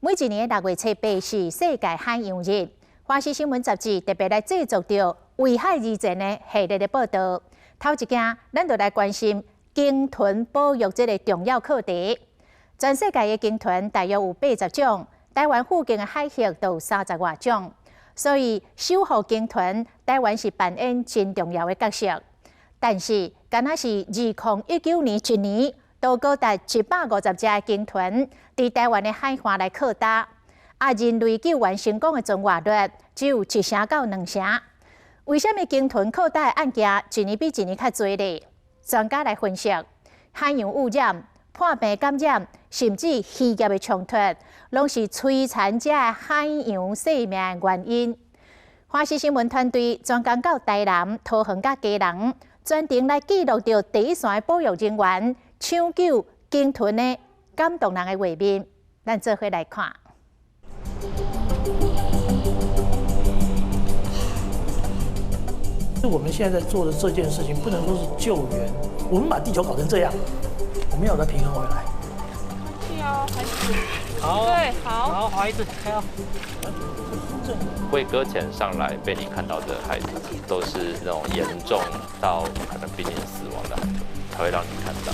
每一年6月7日是世界海洋日，華視新聞雜誌特別來製作著為海而戰的系列的報道。頭一件，咱就來關心鯨豚保育這个重要課題。全世界的鯨豚大約有80種，台灣附近的海域就有30外種，所以守護鯨豚，台灣是扮演真重要的角色。但是，敢若是2019年一年，都高達150隻的鯨豚佇台灣的海岸來擴大，啊，人類救援成功的存活率只有1成到2成。為啥物鯨豚擴大的案件一年比一年較濟咧？專家來分析，海洋污染、破病感染，甚至漁業的衝突，攏是摧殘這海洋生命的原因。華視新聞團隊專工到台南、桃園佮基隆，專程來記錄著第一線的保育人員搶救鯨豚的感動人的畫面，咱做伙來看。我們現在在做的這件事情，不能說是救援，我們把地球搞成這樣，我們要把它平衡回來。好，對，好，好，孩子，加油。會擱淺上來被你看到的海豚，都是那種嚴重到可能瀕臨死亡的，才會讓你看到。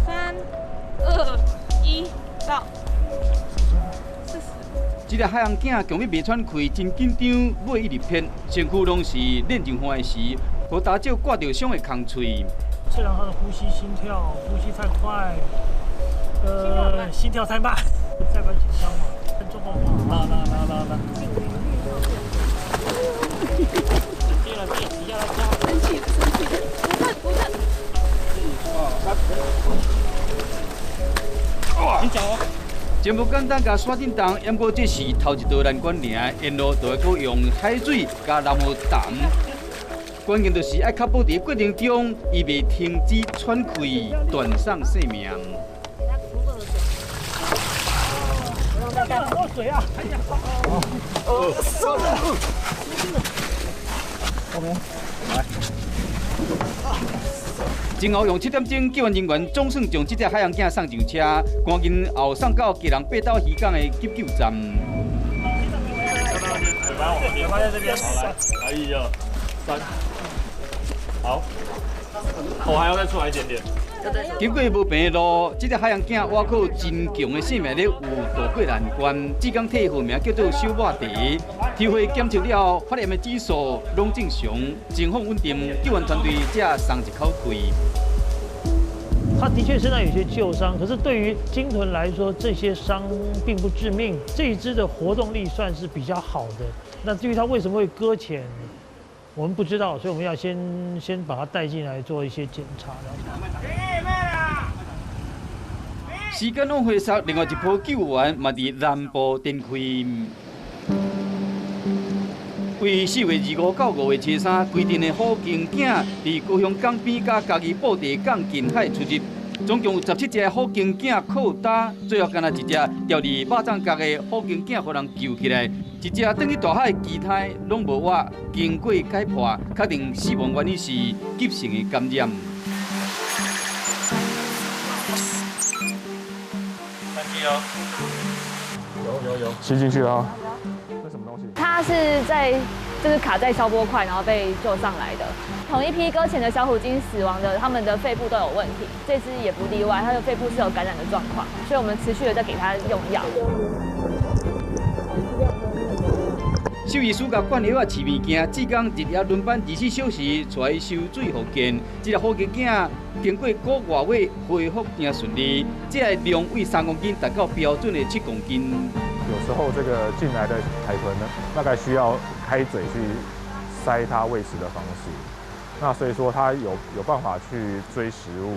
3、2、1，到。這个海洋囝強欲袂喘氣，真緊張，尾一直偏，身軀攏是練上汗的時，予大石掛著傷的空喙。測量他的呼吸、心跳，呼吸太快，心跳太慢，再不緊張嘛，狀況不好。來來來來來。生氣了，生氣了，不是不是。你講哦。真無簡單，共沙震動，毋過這是頭一道難關爾，沿路就會閣用海水佮藍雨澹。關鍵就是愛確保佇過程中，伊袂停止喘氣，斷送性命。喝水啊！哦，後面來。前後用7點鐘，救援人員總算將這隻海洋囝送上車，趕緊後送到基隆八斗漁港的急救站。嘴巴在這邊，來，1、2、3，好，頭還要再出來一點點。經過無平的路，這隻海洋囝倚靠真強的生命力，有渡過難關。志工替號名叫做小抹茶，抽血檢測了後，發炎的指數攏正常，情況穩定，救援團隊才鬆一口氣。他的確身上有些舊傷，可是對於鯨豚來說，這些傷並不致命。這一隻的活動力算是比較好的。那至於它為什麼會擱淺，我們不知道，所以我們要先把它帶進來做一些檢查。時間攏回溯，另外一波救援嘛佇南部展開。為4月25到5月23，規陣的虎鯨囝佇高雄港邊佮嘉義布袋港近海出入，總共有17隻虎鯨囝擴大，最後干焦一隻牢佇肉粽角的虎鯨囝予人救起來，一隻轉去大海，其他攏無活。經過解剖，確定死亡原因是急性的感染。有有有，吸進去了。這什麼東西？它是在就是卡在消波塊，然後被救上來的。同一批擱淺的小虎鯨死亡的，他們的肺部都有問題，這隻也不例外，它的肺部是有感染的狀況，所以我們持續的在給它用藥。獸醫師共灌藥仔飼物件，志工日夜輪班24小時帶伊收水復健。這个虎鯨囝經過個外月恢復誠順利，這个量為3公斤達到標準的7公斤。有時候這個進來的海豚呢，大概需要開嘴去塞它餵食的方式，那所以說它有辦法去追食物，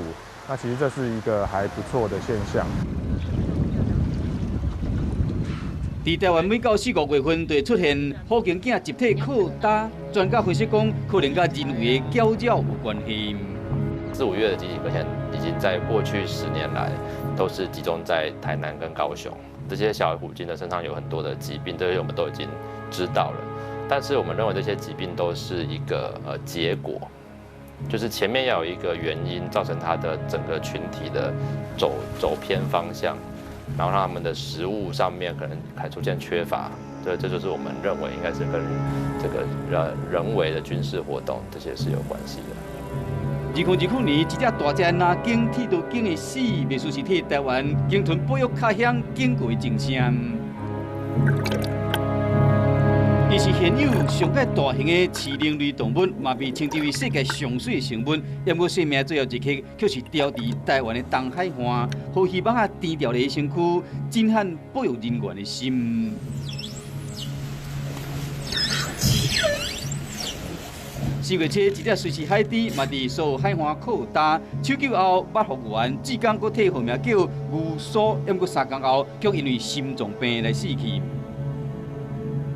那其實這是一個還不錯的現象。佇台灣每到四五月份，就會出現虎鯨囝集體擴大。專家分析講，可能佮人為的攪擾有關係。四五月的集體擱淺，已經在過去10年來都是集中在台南跟高雄。這些小虎鯨的身上有很多的疾病，這些我們都已經知道了。但是我們認為這些疾病都是一個結果，就是前面要有一個原因造成它的整個群體的走偏方向，然後讓他們的食物上面可能還出現缺乏。對，這就是我們認為應該是跟這個人為的軍事活動這些是有關係的。2020年，一隻大隻藍鯨剃刀鯨的死，袂輸是替台灣鯨豚保育敲響警告的鐘聲。伊是現有上蓋大型的飼靈類動物，嘛被稱之為世界上媠的生物。毋過生命最後一刻，卻是牢佇台灣的東海岸，予魚網仔纏牢的身軀，震撼保育人員的心。4月7，一隻瑞士海豬嘛佇所有海岸擴大，搶救後，捌復原，至今閣替號名叫牛蘇，毋過3工後，卻因為心臟病來死去。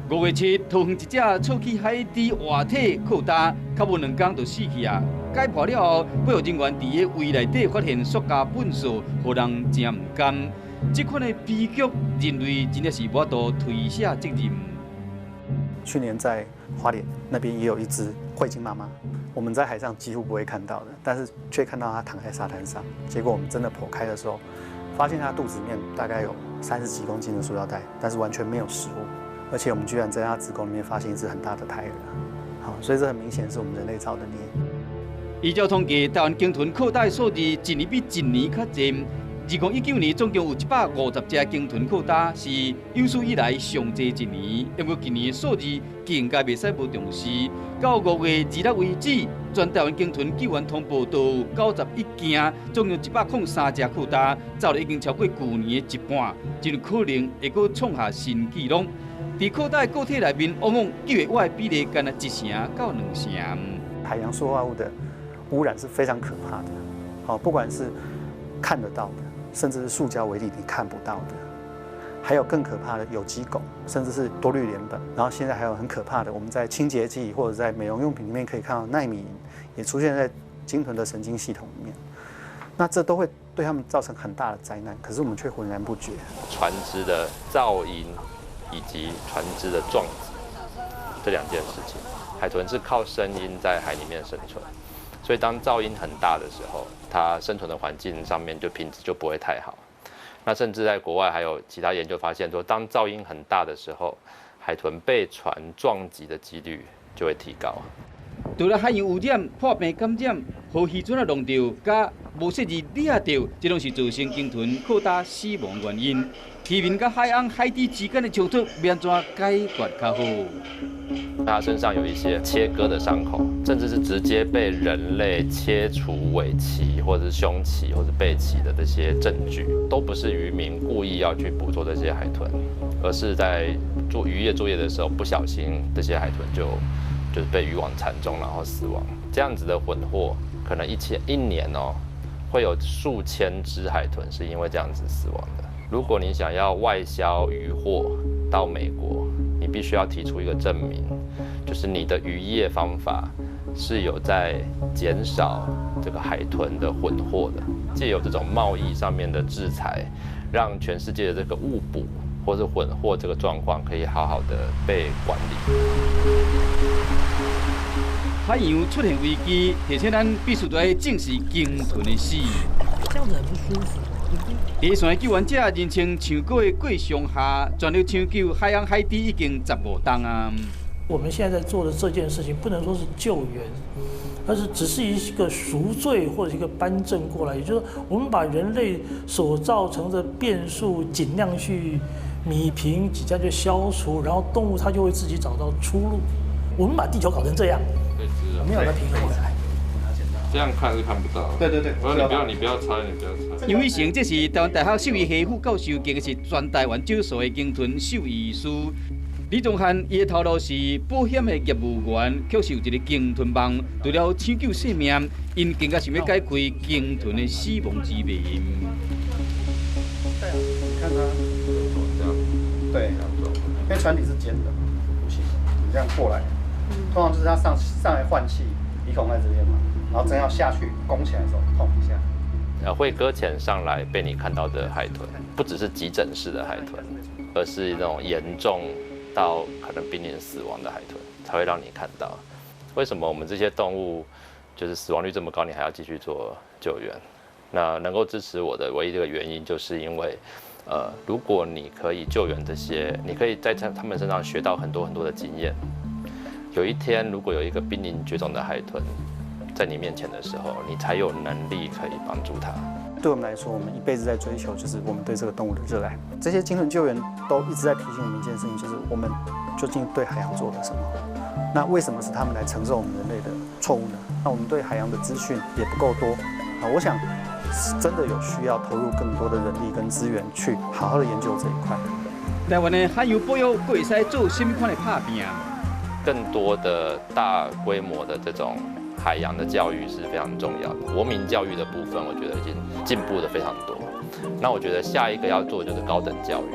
5月7，桃園一隻草麰海豬活體擴大，較無2工就死去啊！解剖了後，保育人員佇个胃內底發現塑膠糞掃，予人真毋甘。這款的悲劇，人類真的是無法度推卸責任。去年在花蓮那邊也有一隻匯鯨媽媽，我們在海上幾乎不會看到的，但是卻看到它躺在沙灘上。結果我們真的剖開的時候，發現它肚子裡面大概有30幾公斤的塑料袋，但是完全沒有食物，而且我們居然在它子宮裡面發現一隻很大的胎兒。好，所以這很明顯是我們人類造的孽。依照統計，台灣鯨豚擴大數字一年比一年較濟。2019年總共有150隻鯨豚擴大，是有史以來上濟一年。不過近年的數字更加袂使無重視。到5月26為止，全台灣鯨豚救援通報都有91件，總共103隻擴大，走了已經超過舊年的一半，真有可能會閣創下新紀錄。佇擴大的個體內面，往往救會活的比例干焦1成到2成。海洋塑化物的污染是非常可怕的，好，不管是看得到的，甚至是塑膠微粒你看不到的，還有更可怕的有機汞，甚至是多氯聯苯。然後現在還有很可怕的，我們在清潔劑或者在美容用品裡面可以看到奈米銀，也出現在鯨豚的神經系統裡面。那這都會對他們造成很大的災難，可是我們卻渾然不覺。船隻的噪音以及船隻的撞擊這兩件事情，海豚是靠聲音在海裡面生存。所以當噪音很大的時候，它生存的環境上面就品質就不會太好。那甚至在國外還有其他研究發現說，當噪音很大的時候，海豚被船撞擊的幾率就會提高。除了海洋污染、破病感染、予漁船仔弄著、佮無細膩掠著，這攏是造成鯨豚擴大死亡原因。漁民佮海翁、海豬之間的衝突，欲按怎解決較好？他身上有一些切割的傷口，甚至是直接被人類切除尾鰭或者是胸鰭或者背鰭的這些證據，都不是漁民故意要去捕捉這些海豚，而是在做漁業作業的時候不小心，這些海豚就是被漁網纏中，然後死亡。這樣子的混獲，可能一年哦，會有數千隻海豚是因為這樣子死亡的。如果你想要外銷漁獲到美國，你必須要提出一個證明，就是你的漁業方法是有在減少這個海豚的混獲的。藉由這種貿易上面的制裁，讓全世界的這個誤捕或是混獲這個狀況可以好好的被管理。海洋出現危機，提醒咱必須得正視鯨豚的死。這樣子很不舒服。第一線救援者人稱唱歌的郭松下，全力搶救海翁海豬已經15冬啊。我們現在在做的這件事情，不能說是救援，而是只是一個贖罪或者一個扳正過來，也就是說，我們把人類所造成的變數盡量去弭平，盡量去消除，然後動物它就會自己找到出路。我們把地球搞成這樣，我們要把它平衡回來。這樣看是看不到。對對對，我說你不要，你不要猜，你不要猜。楊偉成，這是台灣大學獸醫系副教授，更是全台灣少數的鯨豚獸醫師。李宗翰，伊的頭路是保險的業務員，卻是有一個鯨豚夢，除了搶救性命，𪜶更加想欲解開鯨豚的死亡之謎。對啊，你看他，對。船底是尖的，不行，你這樣過來，通常就是它上來換氣，鼻孔在這邊嘛，然後正要下去弓起來的時候碰一下。會擱淺上來被你看到的海豚，不只是急診室的海豚，而是那種嚴重到可能瀕臨死亡的海豚，才會讓你看到。為什麼我們這些動物就是死亡率這麼高，你還要繼續做救援？那能夠支持我的唯一這個原因，就是因為，如果你可以救援這些，你可以在他們身上學到很多很多的經驗。有一天，如果有一個瀕臨絕種的海豚在你面前的時候，你才有能力可以幫助它。對我們來說，我們一輩子在追求，就是我們對這個動物的熱愛。這些鯨豚救援都一直在提醒我們一件事情，就是我們究竟對海洋做了什麼？那為什麼是他們來承受我們人類的錯誤呢？那我們對海洋的資訊也不夠多啊！我想是真的有需要投入更多的人力跟資源去好好的研究這一塊。台灣的海洋保育閣會使做啥物款的拍拚？更多的大規模的這種海洋的教育是非常重要的。國民教育的部分，我覺得已經進步的非常多。那我覺得下一個要做的就是高等教育。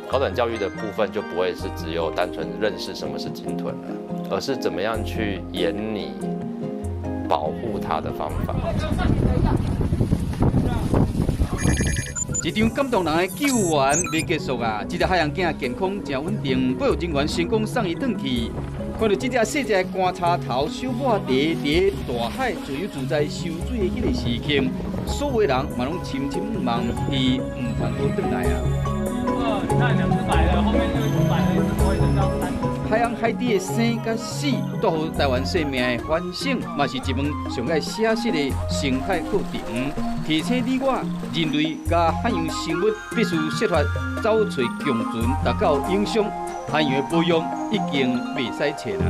高等教育的部分就不會是只有單純認識什麼是鯨豚了，而是怎麼樣去研擬保護它的方法。一場感動人的救援未結束啊！這隻海洋囝健康誠穩定，保育人員成功送伊轉去。看著這隻細隻的觀察頭小抹茶佇大海自由自在游水的彼個時刻，所有人嘛攏深深向望伊毋通閣轉來啊！你看兩隻白的，後面那個白的，一隻灰的，這樣三隻。海洋海底的生佮死，帶予台灣生命的反省，嘛是一門上愛寫實的生態課程。提醒你我，人類佮海洋生物必須設法走揣共存，達到永續。海洋的保育已經袂使淺啊！